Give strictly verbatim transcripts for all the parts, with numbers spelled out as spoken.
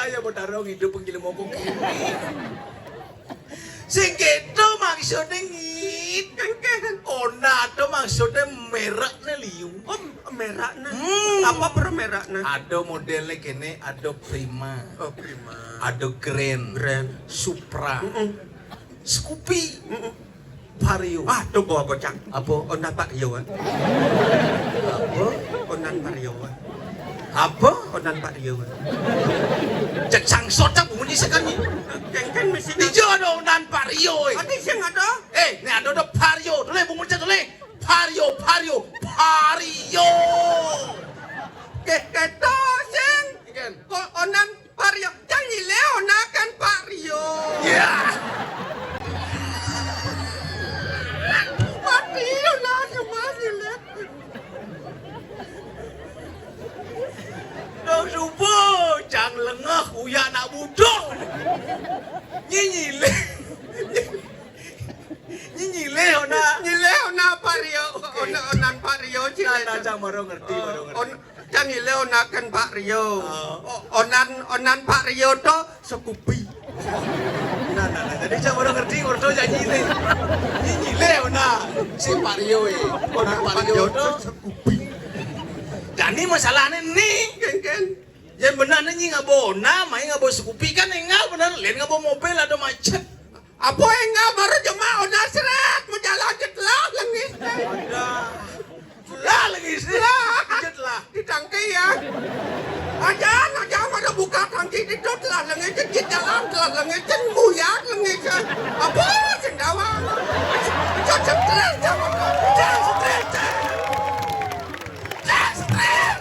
Ya, Betara ngidup penggila mokok. Sing kéto maksudné ngit. Ona to maksudné merekné liu. Oh, merekné. Hmm. Apa pro merekné? Ada modelnya kéné, ada Prima. Oh, Prima. Ada Grand. Grand. Supra. Mm-mm. Scoopy. Mm-mm. Vario. Ah, to bawa bocah. Apa? Ondan Pak Rio, eh. Apa? Ondan Pak Rio, eh. Apa? Ondan Pak Rio, eh. Cek sangsot cak bunyi sekali. Kengken mesin. Ijo ada ondan Pak Rio, eh. Ada sing ada. Eh, ini ada, ada Vario. Tulis bunyi cek tulis. Vario, Vario, Vario. Ke, keto sing. Ikan. Ko ondan Pak Rio, cang nyilih ona kan Pak Rio. Ya. Mati ona semua nyilih. Dong subuh, cang lengah, uya nak budok. Nyi nyilih. Nyi nyilih ona. Nyilih ona Pak Rio, ona, onan Pak Rio, cilih. Nah, nah, cang baru ngerti, baru ngerti. On-, Cang nyilih onaken Pak Rio. Oh. O-, onan, onan Pak Rio to Scoopy. Nah, nah, nah, jadi cang baru ngerti, ngerti cang nyilih. Nyi nyilih ona si Pak Rio, eh. Onan Pak Rio to Scoopy. Jani masalahné ni. Kengken. Yén bener nyi ngaba ona, mai ngaba Scoopy kan énggal bener, lén ngaba mobil ada macet. Apa énggal baru jemak ona seret, majalan cetlah lengis. Ada. Lah lengis. Lah. Cetlah. Di tangki ya. Ajan, ajan ada buka tangki di tu telah lengis, cet jalan telah lengis, cet muyak lengis. Apa sendawang? Cet stres, jawab. Cet stres, cet. Cet stres.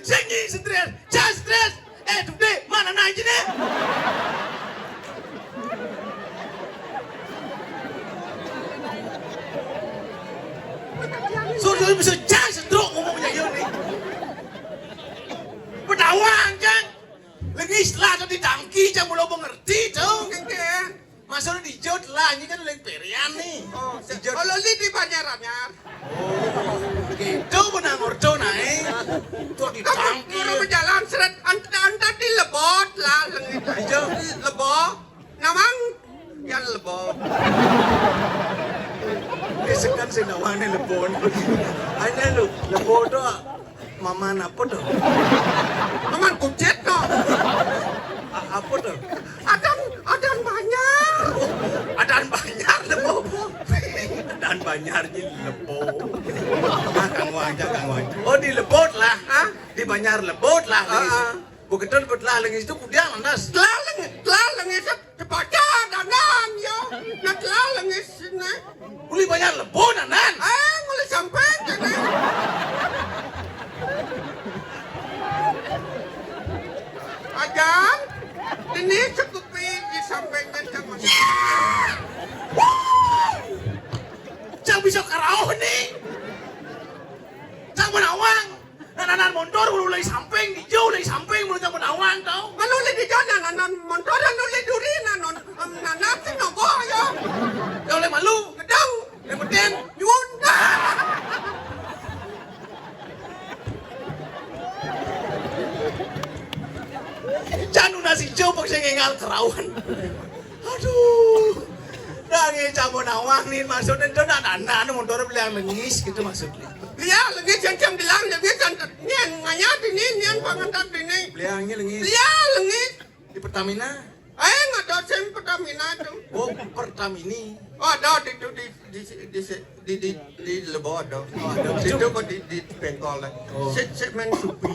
Sing nyi stres, cang stres. Eh, Dudé, mana naik ini? Suruh bisa cang stroke ngomongnya yo ni. Pedawang cang. Lengis lah tadi tangki cang mula mengerti tu. Oke, oke. Maksudnya di Jod lah, ini kan lagi perian nih. Oh, di Jod. Kalau li di Banjar Anyar. Oh, gitu benang ordo naik. Tuh di tangki. Kalau berjalan seret, ant-, antar di Lebot lah, lengit. Di Jod. Lebot. Namang yang Lebot. Disekan sing nawane Lebot. Hanya lu, Lebot tuh. Maman apa tuh? Maman kucit tuh. A-, apa tuh? Adan, adan Banjar. Adan Banjar Lebo. Adan Banjar di Lebo. Ah, kang waja, kang waja. Oh, di Lebot lah. Hah? Di Banjar Lebot lah. Heeh. Begitu Lebot lah lagi itu kudiang lantas. Telah lagi, telah lagi. Tepaca dandan yo. Nak telah lengis sini. Uli Banjar Lebo dandan. Eh, nguli samping kene. Ajan, ini Scoopy di samping kencang masih. Cang bisa karauh nih. Cang menawang. Nah, nah, nah, montor ulu lagi samping, hijau lagi samping, menurut cang menawang tau. Malu lagi hijau, nah, nah, nah, montor anu lagi duri, nah, non, em, nah, nah, si nogo ya. Ya oleh malu. Gedang. Yang penting. Nyun. Cang nu nasi hijau paksa ngengal kerawan. Aduh. Dah ngi cang menawang nih maksudnya itu nah, nah, nah, montor beliang lengis gitu maksudnya. Iya, lagi cang-cang bilang, lagi cang nyen ngayat ini, nyen pangantar ini. Beliangnya lengis. Iya, lengis. Di Pertamina. Eh, nggak ada sing Pertamina tuh. Oh, Pertamini. Oh, ada di, di, di, di, di, di, di, di Lebo ada. Oh, ada. Situ kok di, di Bengkol lah. Oh. Sik, sik men supi.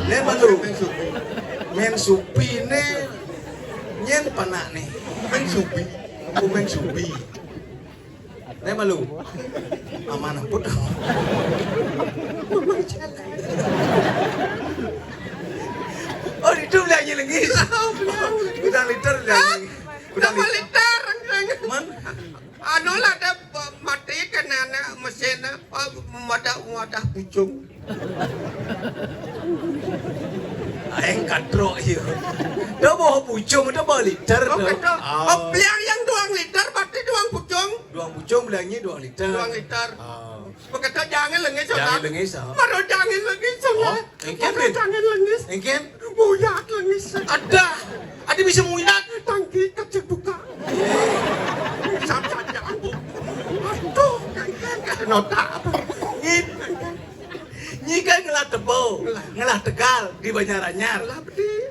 Nih, Bang Guru. Sik men supi. Men supi nih nyen panak nih. Men supi. Aku men supi. Nih malu. Amanah pun. Oh, itu beli aja lagi. Udah liter beli aja. Udah liter. Liter. Man? Anu lah ada mati kan anak mesin apa wadah wadah pucung. Aing katrok ieu. Dah bawa pucung, dah bawa liter. Oh, dah. Betul. Ah. Oh, beliang yang duang liter, berarti duang pucung. Duang pucung beliangnya duang liter. Duang liter. Ah. Begitu Jangan lengis, Saudara. Jangan lengis, oh. Maro jangan lengis, Saudara. Oh, engken, Maro Din? Jangan lengis. Engken? Muyat lengis. Ada. Ada bisa muyat? Tangki kecil buka. Sam saja, Bu. Aduh, engken, engken. Nota apa? Ngit. Nyi kan ngelah Tebo, ngelah Tegal di Banjaranyar. Ngelah bedi.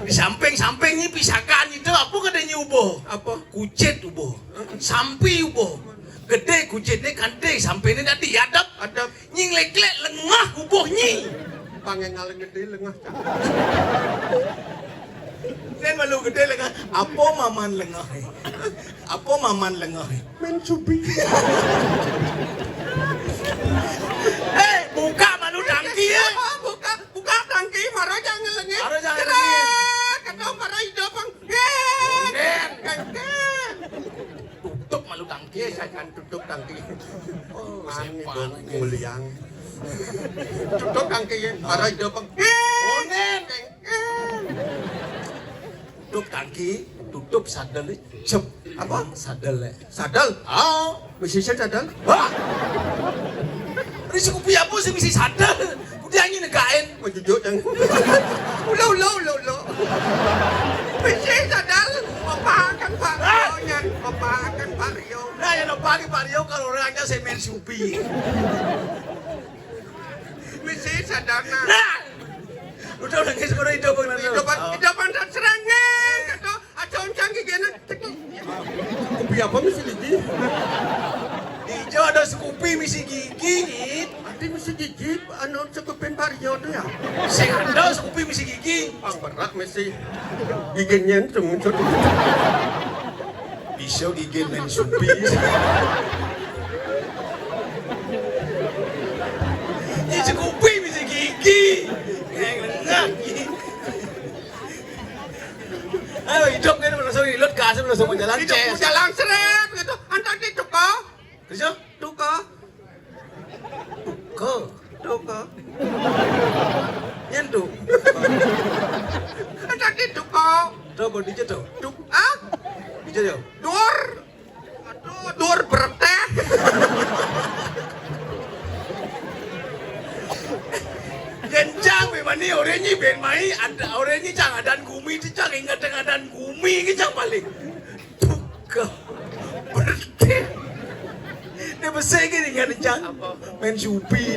Di samping-samping nyi pisakan itu apa kata nyi ubuh? Apa? Kucit ubuh. Sampi ubuh. Gede kucitnya kante, sampainya dadi adep. Adep. Nyi nglek-lek lengah ubuh nyi. Pangengal gede lengah. Nen malu gede lengah. Apa maman lengah? Apa maman lengah? Main subi. Eh, buka malu tangki, eh. Apa? Buka, buka tangki, maro jangan lengit. Maro jangan lengit. Kata maro hidup, Bang. Nen. Tutup malu tangki. Iya, saya akan tutup tangki. Oh, sepan. Muliang. Tutup tangki, ya. Maro hidup, Bang. Onen. Tutup tangki, tutup sadel, cep. Apa? Sadel, ya. Sadel? Ah. Misi sadel? Hah? Ini si kupi apa sih misi sadel? Kudu anjing negain. Menjujuk yang. Ulo, ulo, ulo, ulo. Misi sadel. Bapak akan Pak Rio, nyan. Bapak akan Pak Rio. Nah, yang pagi Pak Rio kalau orangnya saya main supi. Misi sadana. Nah. Udah, udah, guys, udah hidup, Bang. Hidup, Bang. Oh. Hidup, Bang, dan serangan. Kata, aja oncang gigena. Cekik. Kupi apa misi gigi? Ijo ada sekupi misi gigi, Ngit. Ati misi gigi, anu, sekupin Pak Rio tuh ya? Sing ada sekupi misi gigi. Pang berak misi. Giginya cungut. Bisa gigi main supi. Ini sekupi misi gigi. Yang lengah. Ayo, hidup kan langsung ilut, kasih langsung berjalan, hidup ces. Jalan seret gitu. Antar di tuko. Kerja? Tuko. Tuko. Tuko. Nyentuk. Antar di tuko. Tuh, bodi jatuh. Tuk, ah? Jatuh. Dur. Aduh, dur bereteh. Yen cang memang ni orang ni ben mai, ada orang ni cang adan gumi tu cang ingat dengan adan gumi ke cang paling. Tuka. Berhenti. Dia besar ke dengan cang. Apa? Main supi.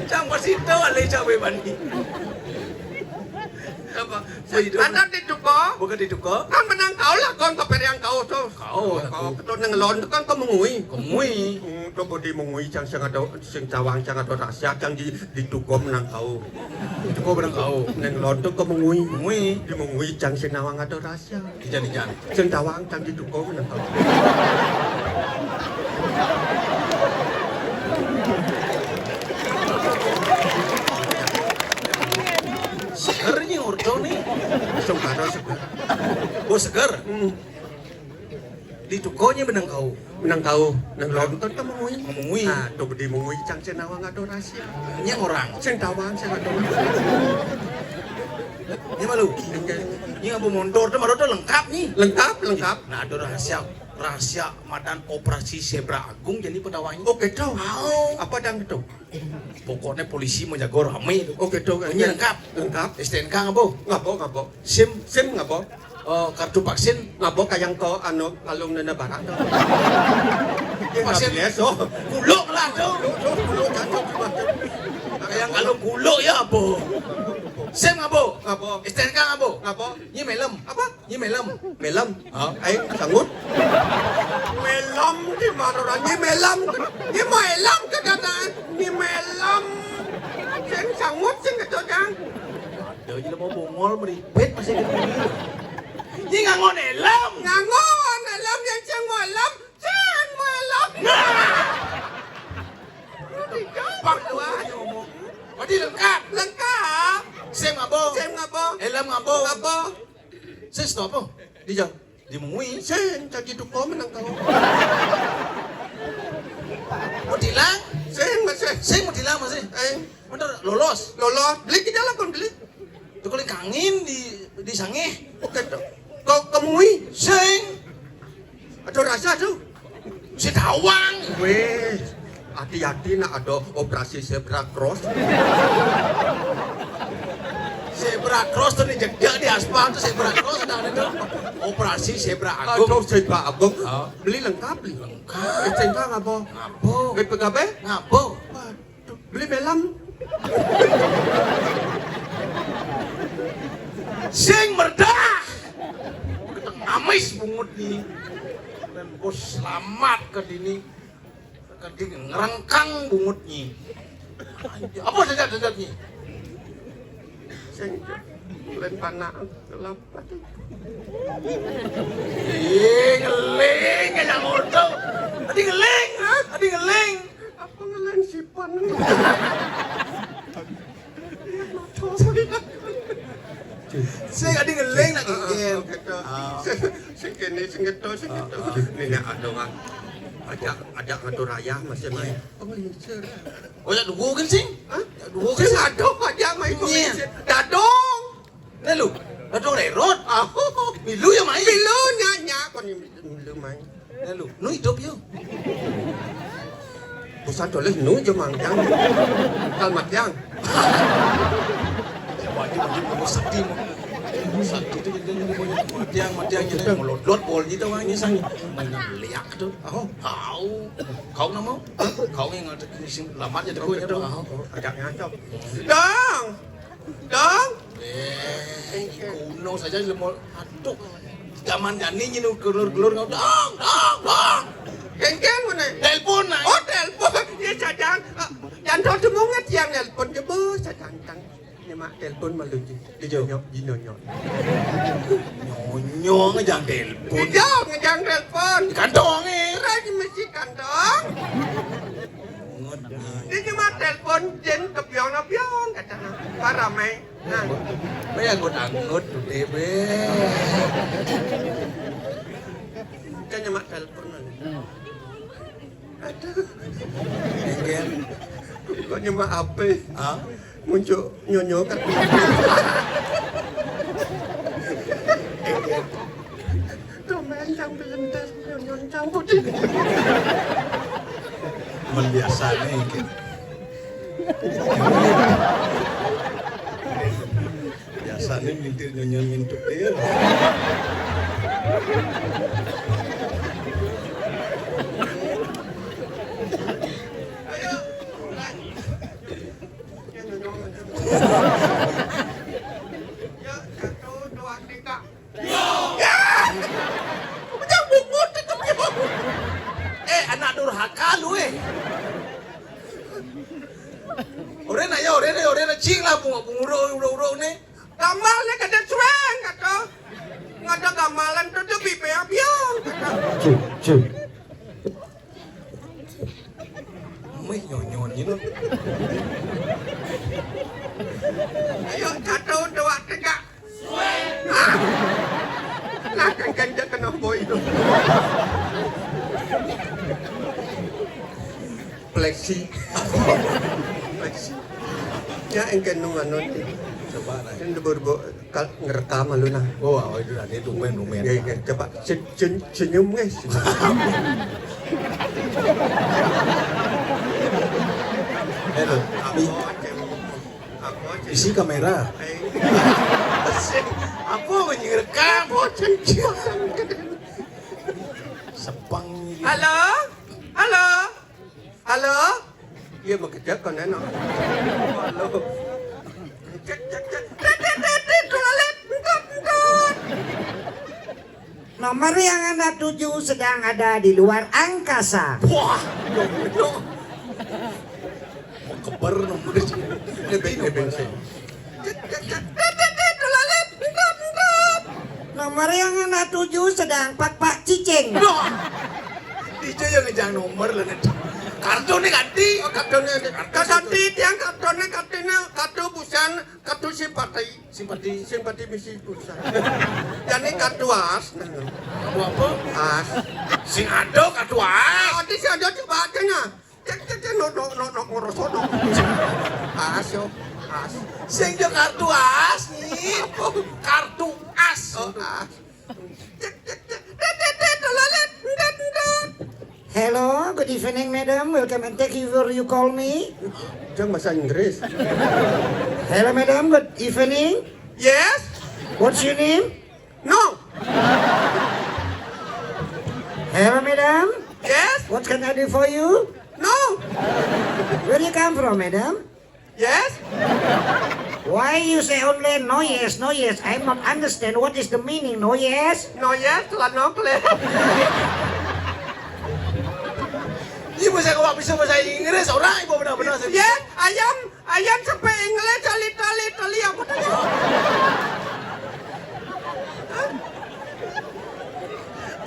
Cang pasti tahu alai cang memang ni. Apa? Woi, itu. Ada di tuko. Bukan di tuko. Kan menang kau lah, kon kau periang kau tu. Kau, kau. Kau tu nang lon tu kan kau mengui. Kau mengui. Hmm, tu bodi mengui cang sing ada, sing tawang cang ada rahsia, cang di, di tuko menang kau. Tuko menang kau. Nang lon tu kau mengui. Mengui. Di mengui cang sing nawang ada rahsia. Ijan, ijan. Sing tawang cang di tuko menang kau. Seger ni ordo ni. Seger, seger. Oh, seger. Hmm. Di tuko nya menang kau. Menang kau. Nang lon tu kan mengui. Mengui. Ah, tu bodi mengui cang sing nawang ada rahsia. Nya orang. Sing tawang sing ada rahsia. Ni malu. Enggak. Ni apa montor tu malu tu lengkap ni. Lengkap, lengkap. Nah, ada rahsia. Rahsia madan operasi Zebra Agung jadi pedawai. Oke, tu. Au. Apa dang tu? Pokoknya polisi menjaga rame tu. Oke, tu. Ini lengkap. Lengkap. S T N K ngabo? Ngabo, ngabo. SIM? SIM ngabo? Eh, kartu vaksin? Ngabo kayang ko anu kalung nene barang tu. Vaksin. Biasa. Kuluk lah tu. Kuluk, kuluk, kuluk, cacok, cacok. Kayang kalung kuluk ya apa? SIM ngabo? Ngabo. S T N K ngabo? Ngabo. Ini melem. Apa? Nyi melem. Melem. Ha? Ai, sangut. Melem di mana orang? Nyi melem. Nyi melem ke kata. Nyi melem. Sing sangut sing keto jang. Ada je lah mau bongol meripit masih ke sini. Nyi ngangon elem. Ngangon elem yang sing melem. Sing melem. Nah. Pak Tuan. Berarti lengkap. Lengkap. Sing ngabo? Sing ngabo? Elem ngabo? Ngabo? Sis, tu apa? Di jam? Di mengui. Sing, cagi duko menang kau. Mau tilang? Sing, masih. Sing mau tilang masih? Eh. Bener, lolos. Lolos. Beli kita lah, kon beli. Tu kalau kangin di, di sangeh. Oke, tu. Kau ke mengui? Sing. Ada rahsia tu. Sitawang. Wéh, hati-hati nak ada operasi zebra cross. Zebra cross tuh nih jejak di aspal tuh zebra cross dah ada tuh. Operasi zebra agung. Aduh, zebra agung. Oh. Beli lengkap, beli lengkap. Ngapa? Ngapa? Beli P K B? Ngapa? Beli melam. Sing merdah. Amis bungut nih. Dan bos selamat ke dini. Ke dini ngerengkang bungut nih. Apa saja saja nih? Sing lain panah gelap. Ih, ngeling aja moto. Tadi ngeling, ha? Tadi ngeling. Apa ngeling sipan? Sing tadi ngeling nak gigil. Sing kene sing keto sing keto. Ini nak ada orang. Ajak ajak ngatur raya masih main. Pengelincir. Oh, ya dua kan sing? Hah? Ya dua kan sing ada aja main pengelincir. Dadong. Lalu, lalu rerot. Ah, milu ya main. Milu nyanyi kon milu main. Lalu, nu hidup yuk. Busan tulis nu je mang yang. Kalmat yang. Wajib wajib mau sedih mau. Sakit itu jadi mau mati yang mati yang jadi mau lodot bol gitu wangnya sang. Main liak tuh. Oh, kau, kau nama? Kau yang ada sing lamat ya tuh. Kau agak ngacau. Dong. Dong. Eh, kuno saja lemo. Aduh. Zaman jani ini kelur-kelur ngau dong, dong, dong. Kengkeng mana? Telepon nah. Oh, telepon. Ya jajang. Jangan tuh semungat yang telepon coba jajang tang. Ini mak telepon malu ji. Di nyonyok, di nyonyok. Nyonyok ngejang telepon. Di jauh ngejang telepon. Di kantong eh. Lagi mesti kantong. Dia cuma telepon Jen ke biong-biong katanya. Parah mai. Nah, be anggut-anggut tuh deh be. Kan nyemak telepon. Aduh. Enggen. Kok nyemak H P? Hah? Muncul nyonyo kan. Tuh main sambil entas nyonyo campur. Men biasane iki. Biasane mintir nyonyo mintuk dia. Ya, satu, dua, tiga. Ya! Pecah bubut itu. Eh, anak durhaka lu eh. Ora na ya, ora na, ora na cing lah bunga bunguro uro uro ne. Gamal ne kada cuang kata. Ngada gamalan tu tu bibe abiang kata. Cing, cing. Mih nyonyon gitu. Ayo, satu, dua, tiga. Nah, kan ganjak kena boy tu. Flexi. Flexi. Ya, engke nung anu. Coba lah. Kan debur bo kal ngerekam lu nah. Oh, oh, itu tadi tumben tumben. Ya, ya, coba sen- sen- senyum guys. Hello. Isi kamera. Apa menyerka? Sepang ini. Halo? Halo? Halo? Iya, bekerja kan enak. Halo. Cek, cek, cek. Tet, tet, tet, tet, toilet. Entut, entut. Nomor yang Anda tuju sedang ada di luar angkasa. Wah, dong, dong. Mau keber nomor. Ini beng, ini beng, sih. Nomor yang Anda tuju sedang pak-pak cicing. Dong. Dia yang ngejang nomor lah nanti. Kartu nih ganti. Oh, kartu nih ganti. Kartu tiang kartu nih kartu nih kartu busan kartu simpati. Simpati, simpati misi pulsa. Jani kartu as. Kartu apa? As. Sing ada kartu as. Nanti si ada coba aja nah. Cek cek cek no no no no ngoroso no. As yo. As. Sing ada kartu as nih. Kartu as. Oh, as. Cek cek cek. Tet tet tet lalet. Endet endet. Hello, good evening, madam. Welcome and thank you for you call me. Jangan bahasa Inggris. Hello, madam. Good evening. Yes? What's your name? No. Hello, madam. Yes? What can I do for you? No. Where you come from, madam? Yes? Why you say only no yes, no yes? I'm not understand what is the meaning no yes. No yes, lah no clear. Ibu saya kok bisa bahasa Inggris, orang ibu benar-benar saya. Yes, I am, I am speak English a little, little, apa tuh?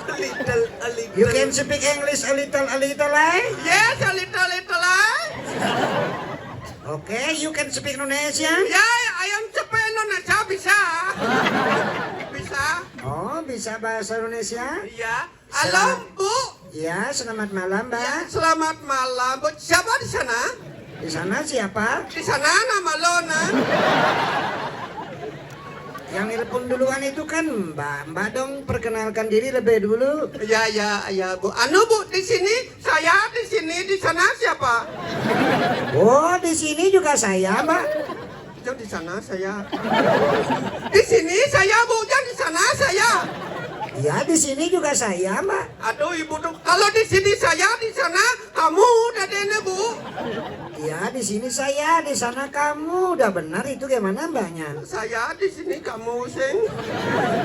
A little, a little. You can speak English a little, a little, eh? Yes, a little, little, eh? Okay, you can speak Indonesia? Ya, I am speak Indonesia bisa. Bisa. Oh, bisa bahasa Indonesia? Iya. Halo, Bu. Ya, selamat malam, Mbak. Ya, selamat malam, Bu. Siapa di sana? Di sana siapa? Di sana nama lo, nah. Yang nelpon duluan itu kan Mbak. Mbak dong, perkenalkan diri lebih dulu. Ya, ya, ya, Bu. Anu, Bu, di sini saya, di sini, di sana siapa? Oh, di sini juga saya, Mbak. Yang di sana saya. Di sini saya, Bu. Yang di sana saya. Ya, di sini juga saya, Mbak. Aduh, Ibu tuh, kalau di sini saya, di sana kamu, udah deh, Bu. Ya, di sini saya, di sana kamu. Udah benar itu, gimana, Mbaknya? Saya di sini, kamu sing.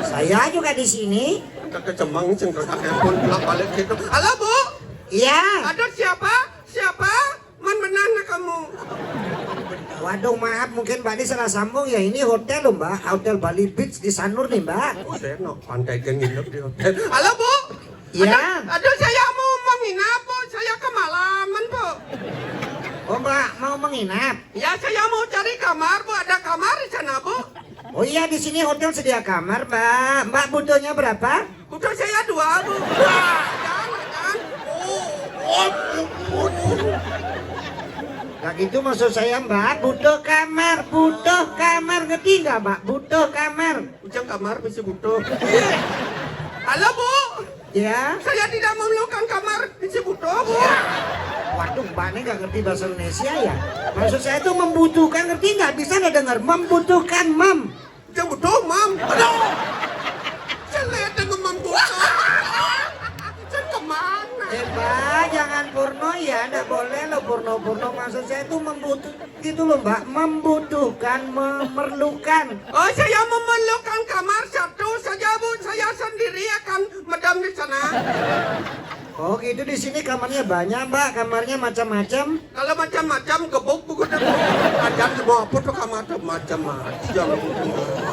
Saya juga di sini. Kita kecemang sing, kita telepon bolak-balik gitu. Halo, Bu. Iya. Ada siapa? Siapa? Man menana kamu. Waduh, maaf, mungkin Mbak ini salah sambung ya. Ini hotel loh, Mbak. Hotel Bali Beach di Sanur nih, Mbak. Oh, saya no, pantai kan nginep di hotel. Halo, Bu. Iya. Aduh, aduh, saya mau menginap, Bu. Saya kemalaman, Bu. Oh, Mbak mau menginap? Ya, saya mau cari kamar, Bu. Ada kamar di sana, Bu? Oh iya, di sini hotel sedia kamar, Mbak. Mbak butuhnya berapa? Butuh saya dua, Bu. Wah, jangan, jangan. Oh, oh, oh, oh. Nah, gitu maksud saya, Mbak. Butuh kamar, butuh kamar. Ngerti nggak, Mbak? Butuh kamar. Ujang kamar bisa butuh. Halo, Bu. Ya. Saya tidak memerlukan kamar bisa butuh, Bu. Waduh, Mbak ini nggak ngerti bahasa Indonesia ya. Maksud saya itu membutuhkan, ngerti nggak? Bisa nggak dengar? Membutuhkan, mem. Yang butuh, mam. Aduh. Saya lihat dengan mam butuh. Saya kemana? Eh, Mbak, jangan porno ya, nggak boleh lo porno-porno. Maksud saya itu membutuh gitu loh, Mbak, membutuhkan, memerlukan. Oh, saya memerlukan kamar satu saja, Bu. Saya sendiri akan medam di sana. Oh gitu, di sini kamarnya banyak, Mbak, kamarnya macam-macam. Kalau macam-macam gebuk, Bu, udah, Bu. Ada mau apa tuh kamar tuh macam-macam.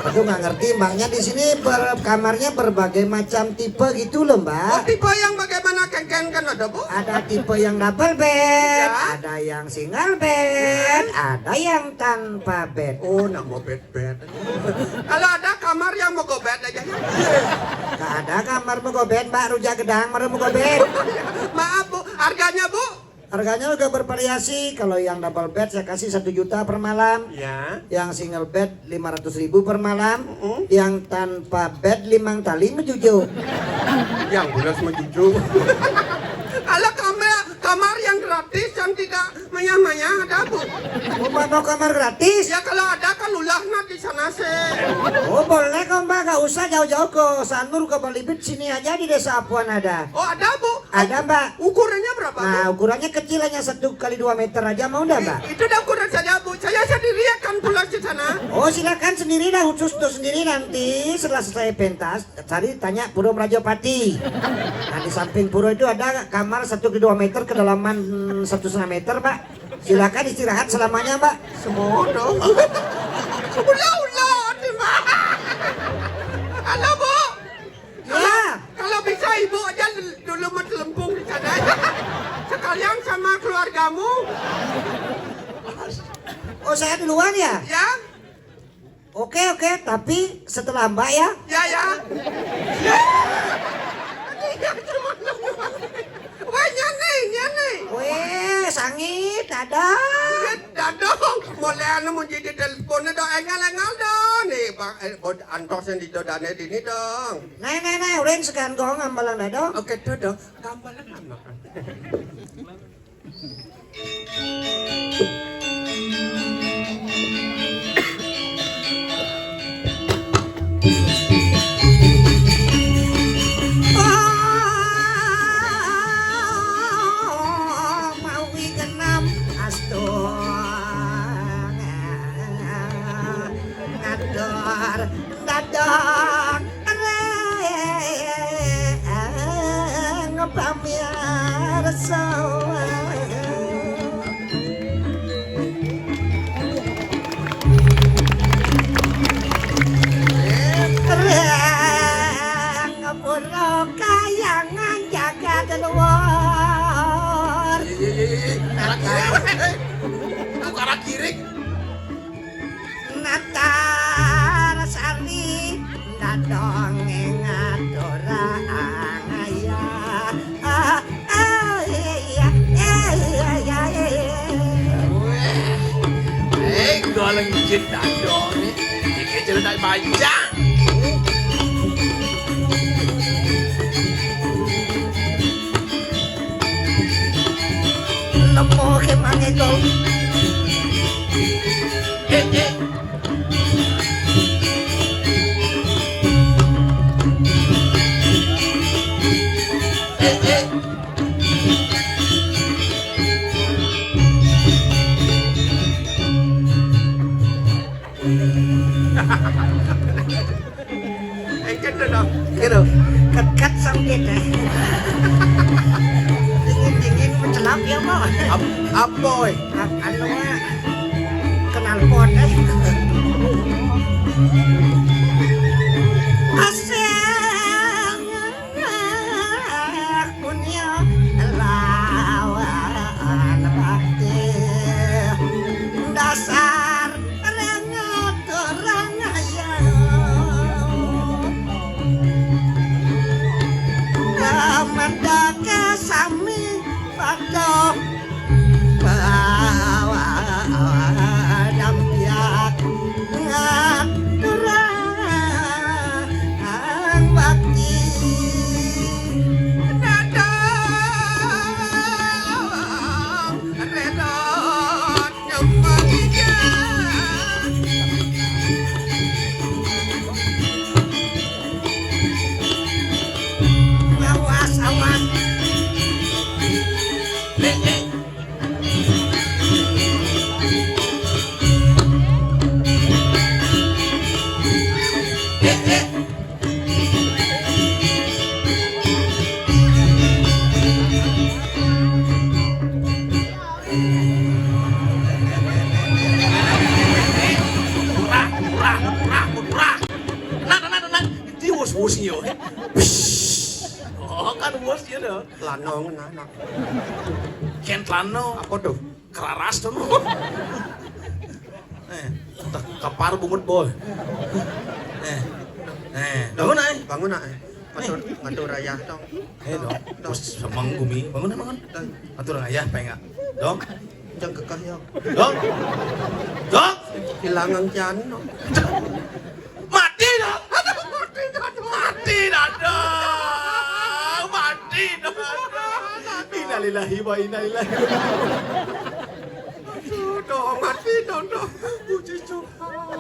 Aduh, nggak ngerti, Mbaknya di sini ber- kamarnya berbagai macam tipe gitu loh, Mbak. Oh, tipe yang bagaimana, kengkeng kan ada, Bu? Ada tipe yang double bed, ya, ada yang single bed, hmm, ada yang tanpa bed. Oh, nggak mau bed-bed. Kalau ada kamar yang mau gobet aja ya. Nggak ada kamar mau gobet, Mbak, rujak gedang, baru mau gobet. Maaf, Bu, harganya, Bu? Harganya juga bervariasi. Kalau yang double bed saya kasih satu juta per malam. Ya. Yang single bed lima ratus ribu per malam. Mm-mm. Yang tanpa bed limang tali mejuju. Yang bulas mejuju. Kalau kamar, kamar yang gratis, yang tidak maya-maya, ada, Bu? Oh, Mbak mau kamar gratis? Ya, kalau ada kan ulahnya di sana sih. Oh, boleh kok, Mbak, nggak usah jauh-jauh ke Sanur, ke Balibit, sini aja di Desa Apuan ada. Oh, ada, Bu? Ada, Mbak. Ukurannya berapa, Bu? Nah, ukurannya kecil, hanya satu kali dua meter aja, mau nggak, Mbak? I- itu dah ukuran saya, Bu. Saya sendiri akan pulang ke sana. Oh, silakan sendiri dah, khusus tuh sendiri, nanti setelah selesai pentas, cari tanya Puro Merajapati. Nah, di samping Puro itu ada kamar satu ke dua meter, kedalaman, hmm, satu setengah meter, Mbak. Silakan istirahat selamanya, Mbak. Semono. Ulah, ulah, di mana? Halo, Bu. Ya. Kalau bisa, Ibu aja dulu mencelempung di sana aja. Sekalian sama keluargamu. Oh, saya duluan ya? Ya. Oke, oke, tapi setelah Mbak ya. Ya, ya. Ya. Wah, nyane, nyane. Weh, sangit, ada. Dadong, mulai anu mau jadi teleponnya dong, engal-engal dong. Nih, Pak, eh, bod antos yang didodane dini dong. Nah, nah, nah, ulin segan gong ambalang dadong. Oke, dodong. Gambalan apa? Oh, mawi genep astu ngatur dadong reng pamirsa. Reng pura kayangan jagat luar. Iya, iya, iya, iya. Karak kirik. Eh, eh. Aku karak kirik. Natar sari dadong ngaturang ayah. Ah, ah, iya, iya, iya, iya, iya. Weh, eh, goleng jin dadong nih. Iki cerita panjang. Nemu ke mangedo. Eh, eh. Engke to dong. Gitu. Ket-ket sambil deh. Dingin-dingin mencelap ya, Pak. Ap-, apa, eh? Ap-, anu, Pak. Kenal pot, eh. Asing. Punya lawan bakti dasar rengat orang ayam. Mendake sami padha bawa dampiak ngaturang bakti. Dadong reda nyemeng ija. Awas, awas. Eh, eh. Murah, murah, murah, murah. Tenang, tenang, tenang. Diwus-wus yo. Oh, kan wus yo, dah. Lanong, nah, nah. Ken lano. Apa tuh? Keraras tuh. Eh, tak kapar bungut boy. Eh, eh, bangun ay. Bangun ay. Matur, matur ayah dong. Eh, dong. Dong. Bos semang gumi. Bangun ay, bangun. Dong. Matur ayah, pengen. Dong. Jangan kekeh ya. Dong. Dong. Hilangan jano. Mati dah. Aduh, mati dah. Mati dah. Aduh, mati dah. Innalillahi wa inna ilaihi raji'un. Aduh, dong, mati dong, dong. Puji Tuhan.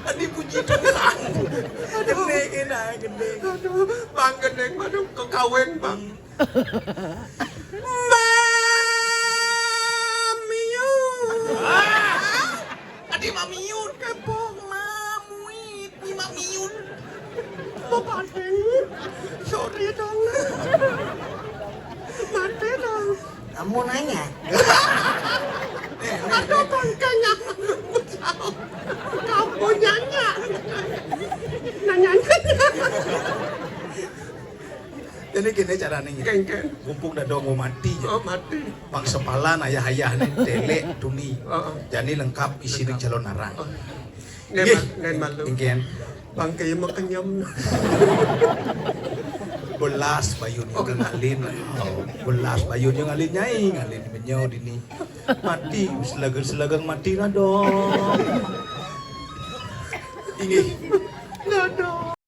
Tadi puji Tuhan. Aduh. Gede, gede, gede. Aduh, Bang Gendeng, aduh, kekawin, Bang. Mbak Miu. Ah, tadi Mak Miun. Kepo Mak Muit, ni Mak Miun. Bapak Deng. Sorry dong. Mati dong. Kamu nanya. Aduh, bangkanya. Kamu nanya. Nanya-nanya. Jadi gini caranya. Kengken. Mumpung dadong mau mati ya. Oh, mati. Bang sepalan ayah-ayah nih, telek, tuni. Oh, oh. Jadi lengkap isi di calon arang. Oh. Nggih. Nggih, malu. Nggih. Bangke mah kenyem. Belas bayun yo ngalin. Oh, belas bayun yo ngalin nyai, ngalin menyau dini. Mati, selagang-selagang mati lah dong. Inggih.